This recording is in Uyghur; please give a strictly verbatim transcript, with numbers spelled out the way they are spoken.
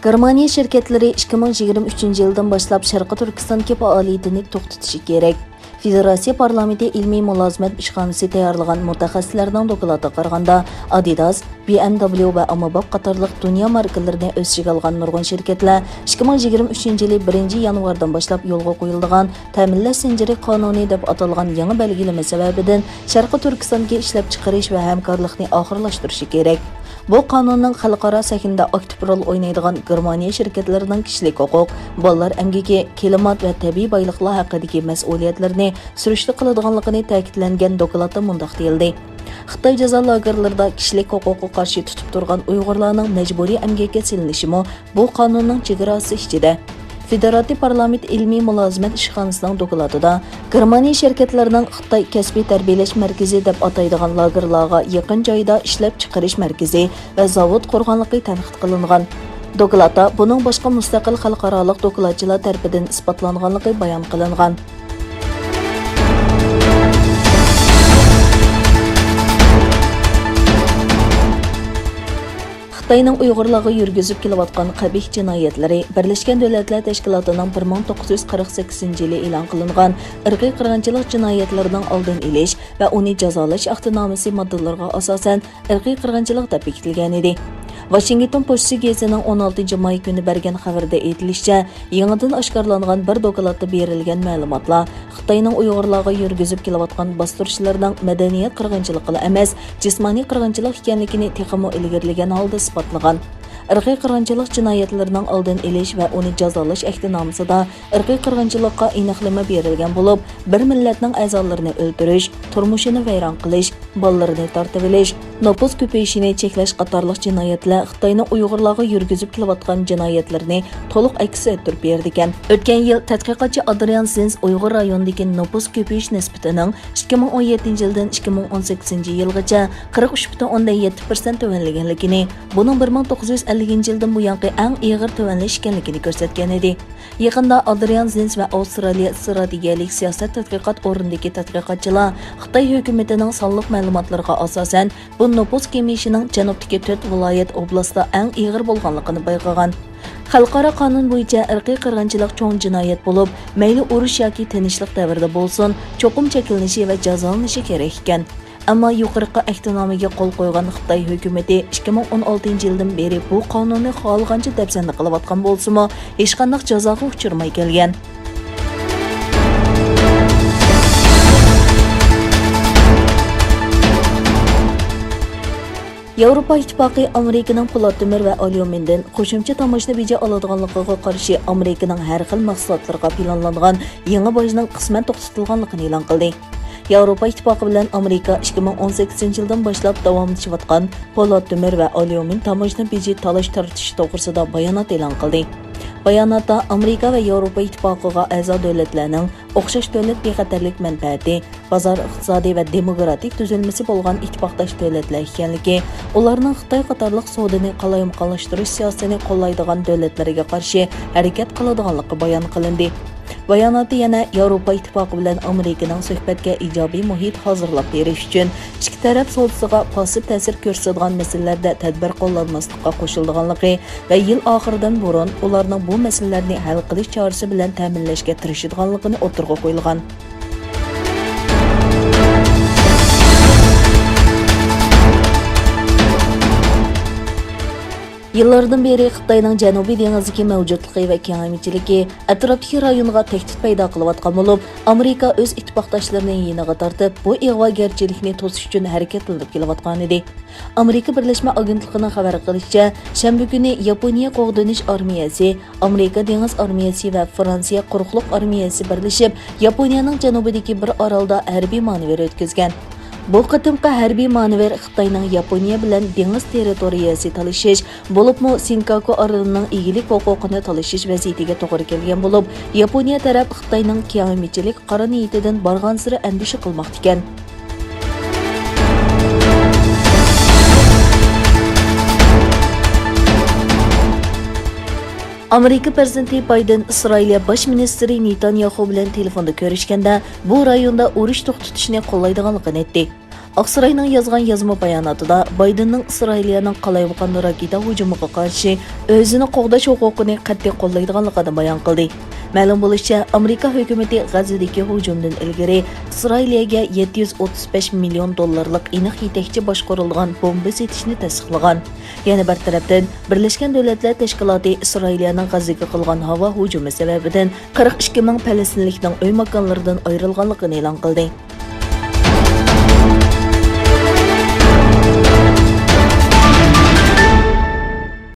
گېرمانىيە شىركەتلىرى ئىككى مىڭ يىگىرمە ئۈچىنچى يىلدىن باشلاپ شەرقىي تۈركىستاندىكى پائالىيىتىنى توختىتىشى كېرەك. فېدېراتسىيە پارلامېنتى ئىلمىي مۇلازىمەت ئىشخانىسى تەييارلىغان مۇتەخەسسىسلەرنىڭ دوكلاتىغا قارىغاندا، ئادىداس، بى ئېم دەبليۇ ۋە ئاممىباب قاتارلىق دۇنيا ماركىلىرىنى ئۆز ئىچىگە ئالغان نۇرغۇن شىركەتلەر ئىككى مىڭ يىگىرمە ئۈچىنچى يىلى بىرىنچى يانۋاردىن باشلاپ يولغا قويۇلىدىغان تەمىنلەش زەنجىرى قانۇنى دەپ ئاتالغان يېڭى بەلگىلىمە سەۋەبىدىن شەرقىي تۈركىستاندىكى ئىشلەپچىقىرىش ۋە ھەمكارلىقنى ئاخىرلاشتۇرۇشى كېرەك. بۇ قانۇننىڭ خەلقئارا سەھنىدە ئاكتىپ رول ئوينايدىغان گېرمانىيە شىركەتلىرىنىڭ كىشىلىك ھوقۇق، بالىلار ئەمگىكى، كىلىمات ۋە تەبىئىي بايلىقلار ھەققىدىكى مەسئۇلىيەتلىرىنى سۈرۈشتە قىلىدىغانلىقىنى تەكىتلەنگەن دوكلاتتا مۇنداق دېيىلدى: خىتاي جازا لاگېرلىرىدا كىشىلىك ھوقۇققا قارشى تۇتۇپ تۇرغان ئۇيغۇرلارنىڭ مەجبۇرىي ئەمگەككە سېلىنىشىمۇ بۇ قانۇننىڭ چېگراسى ئىچىدە. فېدېراتىپ پارلامېنت ئىلمىي مۇلازىمەت ئىشخانىسىنىڭ دوكلاتىدا، گېرمانىيە شىركەتلىرىنىڭ خىتاي كەسپىي تەربىيەلەش مەركىزى دەپ ئاتايدىغان لاگېرلارغا يېقىن جايدا ئىشلەپچىقىرىش مەركىزى ۋە زاۋۇت قۇرغانلىقى تەنقىد قىلىنغان. دوكلاتتا بۇنىڭ باشقا مۇستەقىل خەلقئارالىق دوكلاتچىلار تەرىپىدىن ئىسپاتلانغانلىقى بايان قىلىنغان. خىتاينىڭ ئۇيغۇرلارغا يۈرگۈزۈپ كېلىۋاتقان قەبىھ جىنايەتلىرى بىرلەشكەن دۆلەتلەر تەشكىلاتىنىڭ بىر مىڭ توققۇز يۈز قىرىق سەككىزىنچى يىلى ئېلان قىلىنغان ئىرقىي قىرغىنچىلىق جىنايەتلىرىنىڭ ئالدىنى ئېلىش ۋە ئۇنى جازالاش ئەھدىنامىسى ماددىلىرىغا ئاساسەن ئىرقىي قىرغىنچىلىق دەپ بېكىتىلگەنىدى. ۋاشىنگتون پوستى گېزىتىنىڭ ئون ئالتىنچى ماي كۈنى بەرگەن خەۋىرىدە ئېيتىلىشىچە، يېڭىدىن ئاشكارىلانغان بىر دوكلاتتا بېرىلگەن مەلۇماتلار خىتاينىڭ ئۇيغۇرلارغا يۈرگۈزۈپ كېلىۋاتقان باستۇرۇشلىرىنىڭ مەدەنىيەت قىرغىنچىلىقىلا ئەمەس، جىسمانىي قىرغىنچىلىق ئىكەنلىكىنى تېخىمۇ ئىلگىرىلىگەن ھالدا ئىسپاتلىغان. ئىرقىي قىرغىنچىلىق جىنايەتلىرىنىڭ ئالدىنى ئېلىش ۋە ئۇنى جازالاش ئەھدىنامىسىدا ئىرقىي قىرغىنچىلىققا ئېنىقلىما بېرىلگەن بولۇپ، بىر مىللەتنىڭ ئەزالىرىنى ئۆلتۈرۈش، تۇرمۇشىنى ۋەيران قىلىش، بالىلىرىنى تارتىۋېلىش، نوپۇس كۆپىيىشىنى چەكلەش قاتارلىق جىنايەتلەر خىتاينىڭ ئۇيغۇرلارغا يۈرگۈزۈپ كېلىۋاتقان جىنايەتلىرىنى تولۇق ئەكس ئەتتۈرۈپ بېرىدىكەن. ئۆتكەن يىل تەتقىقاتچى ئادرىيان زىنس ئۇيغۇر رايونىدىكى نوپۇس كۆپىيىش نىسبىتىنىڭ ئىككى مىڭ ئون يەتتىنچى يىلدىن ئىككى مىڭ ئون سەككىزىنچى يىلغىچە قىرىق ئۈچ پۈتۈن ئوندىن يەتتە پىرسەنت تۆۋەنلىگەنلىكىنى، بۇنىڭ بىر مىڭ توققۇز يۈز ئەللىكىنچى يىلدىن بۇيانقى ئەڭ ئېغىر تۆۋەنلەش ئىكەنلىكىنى كۆرسەتكەن ئىدى. يېقىندا ئادرىيان زىنس ۋە ئاۋسترالىيە ئىستراتېگىيەلىك سىياسەت تەتقىقات ئورنىدىكى تەتقىقاتچىلار خىتاي ھۆكۈمىتىنىڭ سانلىق مەلۇماتلىرىغا ئاساسەن، بۇ نوپۇس كېمىيىشىنىڭ جەنۇبتىكى تۆت ۋىلايەت ئوبلاستتا ئەڭ ئېغىر بولغانلىقىنى بايقىغان. خەلقئارا قانۇن بويىچە ئىرقىي قىرغىنچىلىق چوڭ جىنايەت بولۇپ، مەيلى ئۇرۇش ياكى تىنچلىق دەۋرىدە بولسۇن، چوقۇم چەكلىنىشى ۋە جازالىنىشى كېرەك ئىكەن. ئەمما يۇقىرىقى ئەھدىنامىگە قول قويغان خىتاي ھۆكۈمىتى ئىككى مىڭ ئون ئالتىنچى يىلدىن بېرى بۇ قانۇننى خالىغانچە دەپسەندە قىلىۋاتقان بولسىمۇ، ھېچقانداق جازاغا ئۇچرىماي كەلگەن. ياۋروپا ئىتتىپاقى ئامېرىكىنىڭ پولات تۆمۈر ۋە ئاليۇمىندىن قوشۇمچە تاموژنا بېجى ئالىدىغانلىقىغا قارشى ئامېرىكىنىڭ ھەر خىل مەھسۇلاتلىرىغا پىلانلانغان يېڭى باجنىڭ قىسمەن توختىتىلغانلىقىنى ئېلان قىلدى. ياۋروپا ئىتتىپاقى بىلەن ئامېرىكا ئىككى مىڭ ئون سەككىزىنچى يىلدىن باشلاپ داۋاملىشىۋاتقان پولات تۆمۈر ۋە ئاليۇمىن تاموژنا بېجى تالاش تارتىشى توغرىسىدا بايانات ئېلان قىلدى. باياناتتا ئامېرىكا ۋە ياۋروپا ئىتتىپاقىغا ئەزا دۆلەتلەرنىڭ ئوخشاش دۆلەت بىخەتەرلىك مەنپەئەتى، بازار ئىقتىسادى ۋە دېموكراتىك تۈزۈلمىسى بولغان ئىتتىپاقداش دۆلەتلەر ئىكەنلىكى، ئۇلارنىڭ خىتاي قاتارلىق سودىنى قالايمىقانلاشتۇرۇش سىياسىتىنى قوللايدىغان دۆلەتلەرگە قارشى ھەرىكەت قىلىدىغانلىقى بايان قىلىندى. باياناتتا يەنە ياۋروپا ئىتتىپاقى بىلەن ئامېرىكىنىڭ سۆھبەتكە ئىجابىي مۇھىت ھازىرلاپ بېرىش ئۈچۈن ئىككى تەرەپ سودىسىغا پاسسىپ تەسىر كۆرسىتىدىغان مەسىلىلەردە تەدبىر قوللانماسلىققا قوشۇلىدىغانلىقى ۋە يىل ئاخىرىدىن بۇرۇن ئۇلارنىڭ بۇ مەسىلىلەرنى ھەل قىلىش چارىسى بىلەن تەمىنلەشكە تىرىشىدىغانلىقىنى ئوتتۇرىغا قويۇلغان. يىللاردىن بېرى خىتاينىڭ جەنۇبىي دېڭىزدىكى مەۋجۇتلۇقى ۋە كېڭەيمىچىلىكى ئەتراپتىكى رايونغا تەھدىت پەيدا قىلىۋاتقان بولۇپ، ئامېرىكا ئۆز ئىتتىپاقداشلىرىنى يېنىغا تارتىپ، بۇ ئىغۋاگەرچىلىكنى توسۇش ئۈچۈن ھەرىكەتلىنىپ كېلىۋاتقانىدى. ئامېرىكا بىرلەشمە ئاگېنتلىقىنىڭ خەۋەر قىلىشىچە، شەنبە كۈنى ياپونىيە قوغدىنىش ئارمىيەسى، ئامېرىكا دېڭىز ئارمىيەسى ۋە فرانسىيە قۇرۇقلۇق ئارمىيەسى بىرلىشىپ، ياپونىيەنىڭ جەنۇبىدىكى بىر ئارالدا ھەربىي مانېۋىر ئۆتكۈزگەن. بۇ قېتىمقى ھەربىي مانېۋىر خىتاينىڭ ياپونىيە بىلەن دېڭىز تېررىتورىيەسى تالىشىش، بولۇپمۇ سېنكاكۇ ئارىلىنىڭ ئىگىلىك ھوقۇقىنى تالىشىش ۋەزىيىتىگە توغرا كېلگەن بولۇپ، ياپونىيە تەرەپ خىتاينىڭ كېڭەيمىچىلىك قارا نىيىتىدىن بارغانسېرى ئەندىشە قىلماقتا ئىكەن. ئامېرىكا پىرېزىدېنتى بايدېن ئىسرائىلىيە باش مىنىستىرى نېتانياخۇ بىلەن تېلېفوندا كۆرۈشكەندە، بۇ رايوندا ئۇرۇش توختىتىشنى قوللايدىغانلىقىنى ئېيتتى. ئاقساراينىڭ يازغان يازما باياناتىدا بايدېننىڭ ئىسرائىلىيەنىڭ قالايمىقان راكېتا ھۇجۇمىغا قارشى ئۆزىنى قوغداش ھوقۇقىنى قەتئىي قوللايدىغانلىقىنى بايان قىلدى. مەلۇم بولۇشىچە، ئامېرىكا ھۆكۈمىتى غەززىدىكى ھۇجۇمدىن ئىلگىرى ئىسرائىلىيەگە يەتتە يۈز ئوتتۇز بەش مىليون دوللارلىق ئېنىق يېتەكچى باشقۇرۇلغان بومبا سېتىشنى تەستىقلىغان. يەنە بىر تەرەپتىن، بىرلەشكەن دۆلەتلەر تەشكىلاتى ئىسرائىلىيەنىڭ غەززىگە قىلغان ھاۋا ھۇجۇمى سەۋەبىدىن قىرىق ئىككى مىڭ پەلەستىنلىكنىڭ ئۆي ماكانلىرىدىن ئايرىلغانلىقىنى ئېلان قىلدى.